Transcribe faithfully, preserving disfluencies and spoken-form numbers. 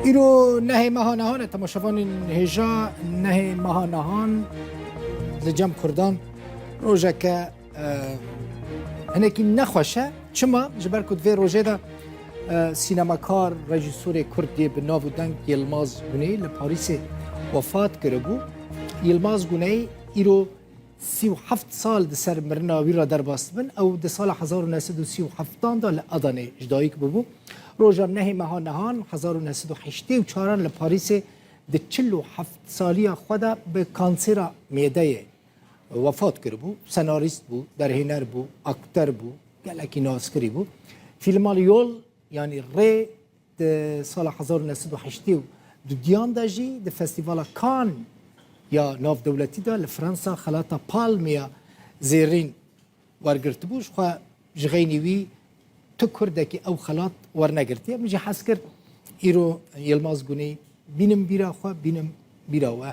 Îro nehê meha nehan e, temaşevanên hêja, nehê meha nehan li cem Kurdan rojeke, e, hinekî nexweş e. Çima? Ji ber ku di vê rojê de, e, sînemakar, rejîsorê Kurd yê bi nav û deng Yilmaz Guney li Parîsê wefat kiribû. Yilmaz Guney îro sî û heft sal di ser mirina wî re derbas dibin. Ew di sala hezar û neh sed û sî û heft de li Adanê ji dayik bûbû. Roja nehê meha nehan, hezar û neh sed û heştê û çar li Parîsê di çil û heft saliya xwe de bi kansêra mêdeyê wefat kiribû. Senarîst bû, derhêner bû, aktor bû, gelekî naskirî bû. Fîlma li Yol, yanî Rê, di sala hezar û neh sed û heştê û dudiyan de jî di Festîvala Cannes ya navdewletî de li Fransa xelata Palmiya Zêrîn wergirtibû. Ji xwe ji xeynî wî tu Kurdekî ew xelat wernegirtiye. Min jî hez kir îro Yilmaz Guney bînim bîra xwe, bînim bîra we.